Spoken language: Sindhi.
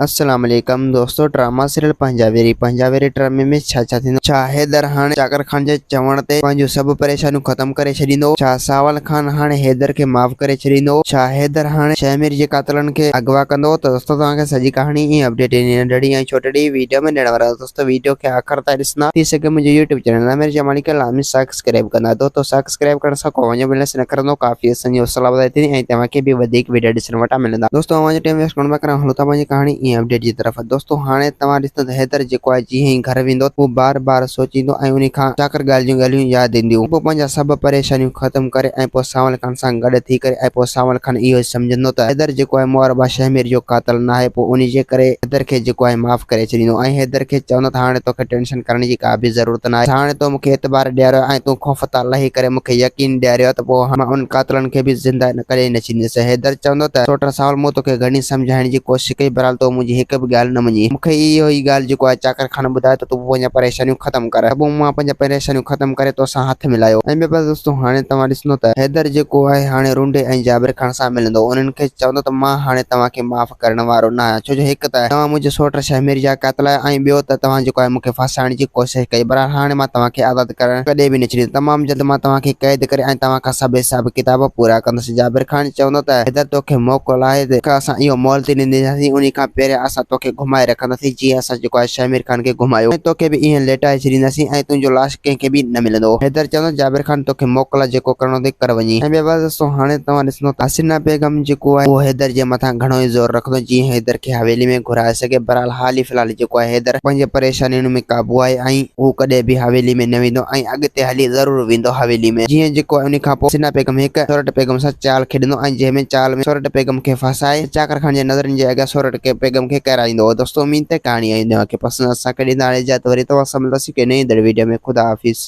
السلام عليڪم دوستو ڊراما سيريل پنهنجا ويري پنهنجا ويري ڊرامي ۾ ڇا ڇا ٿيندو ڇا حيدر هاڻي چاڪر خان جي چوڻ تي پنهنجون سڀ پريشانيون ختم ڪري ڇڏيندو ڇا ساول خان هاڻي حيدر کي معاف ڪري ڇڏيندو ڇا حيدر هاڻي شهمير جي قاتلن کي اغوا ڪندو ته دوستو توهان کي سڄي ڪهاڻي ۽ اپڊيٽ هن ننڍڙي ۽ ڇوٽڙي ويڊيو ۾ ڏيڻ وارا دوستو ويڊيو کي آخر تائين ڏسندا ٿي سگهي منهنجو يوٽيوب چينل عامر جمالي کي لازمي سبسڪرائب ڪندا دوستو سبسڪرائب ڪرڻ سان ڪو وڃو بلنس نه ڪرندو ڪافي اسان جي حوصلا وڌائي ٿيندي ۽ توهان کي به وڌيڪ ويڊيو ڏسڻ وٽان ملندا دوستو اوهان جو ٽائيم ويسٽ ڪونه پيا ڪريان هلو ٿا پنهنجي ڪهاڻي ۽ اپڊيٽ جي طرف دوستو هاڻي توهان ڏسندو ته حيدر جيڪو آهي جيئن ئي گهر ويندو هو بار بار سوچيندو ۽ انهي کان چاڪر ڳالهه جون ڳالهيون ياد اينديون پوء پنهنجا سڀ پريشانيون ختم ڪري ۽ پوء سانول خان سان گڏ ٿي ڪري ۽ پوء سانول خان اهو سمجهندو ته حيدر جيڪو آهي معربا شهمير جو قاتل ناهي پوء انهي جي ڪري حيدر کي جيڪو آهي معاف ڪري ڇڏيندو ۽ حيدر کي چوندو ته هاڻي توکي ٽينشن ڪرڻ جي ڪا به ضرورت ناهي، هاڻي تو مون کي اعتبار ڏياريو آهي ۽ تون خوف تان لهي ڪري مون کي يقين ڏياريو آهي ته پوء مان انهن قاتلن کي به زنده ڪڏهن نه ڇڏيندس. حيدر چوندو ته سوٽ سانول مون توکي گهڻي سمجهائڻ جي ڪوشش ڪئي بهرحال تو منهنجي هڪ به ڳالهه نه مڃي. مون کي اهو ئي ڳالهه جيڪو آهي چاڪر خان ٻڌايو ته تون پنهنجا پريشانيون ختم ڪر ته پوء مان پنهنجا پريشانيون ختم ڪري توسان هٿ ملايو. ۽ ٻيو دوستو هاڻي توهان ڏسندو ته حيدر جيڪو آهي هاڻي رونڊي ۽ جابر خان سان ملندو انهن کي چوندو ته مان هاڻي توهان کي معاف ڪرڻ وارو نه آهيان ڇو جو هڪ ته توهان منهنجي سوٽ شهمير جا قاتل آهيو ۽ ٻيو ته توهان جيڪو آهي مون کي ڦاسائڻ جي ڪوشش ڪئي بهرحال هاڻي مان توهان کي آزاد ڪرڻ ڪڏهن به نه ڇڏيندس تمام جلد مان توهان کي قيد ڪري ۽ توهان کان سڀ حساب ڪتاب پورا ڪندس جابر خان چوندو ته حيدر توکي موڪل آهي ته اسان اهو مهلت ڏينداسين انهي کان پهريان اسان توکي گهمائي رکنداسين جيئن اسان جيڪو آهي شهمير خان کي گهمايو ۽ توکي به ائين ليٽائي ڇڏينداسين ۽ تنهنجو لاش ڪنهن کي به نه ملندو. حيدر چوندو جابر خان توکي موڪل آ جيڪو ڪرڻو اٿئي ڪر وڃي. ۽ ٻيا ٻه دوستو هاڻي توهان ڏسندو ته حسينه بيگم جيڪو آهي اهو حيدر جي مٿان گهڻو ئي زور رکندو جيئن حيدر کي حويلي ۾ گهرائي سگهي بهرحال حال ئي في الحال جيڪو آهي حيدر پنهنجي پريشانين ۾ قابو آهي ۽ هو ڪڏهن به حويلي ۾ نه ويندو ۽ اڳتي هلي ضرور ويندو حويلي ۾ جيئن جيڪو آهي انهي کان پوء حسينه بيگم هڪ سورٺ بيگم سان چال کيڏندو ۽ جنهن ۾ چال ۾ سورٺ بيگم کي ڦاسائي چاڪر خان جي نظرن جي اڳيان سورٺ بيگم کي ڪيرائيندو دوستو اميد ته ڪهاڻي ۽ اوهان کي پسند اسان کي ڏيندا هاڻي اجازت وري توهان سان ملنداسين ڪنهن نئين ايندڙ ويڊيو ۾ خدا حافظ.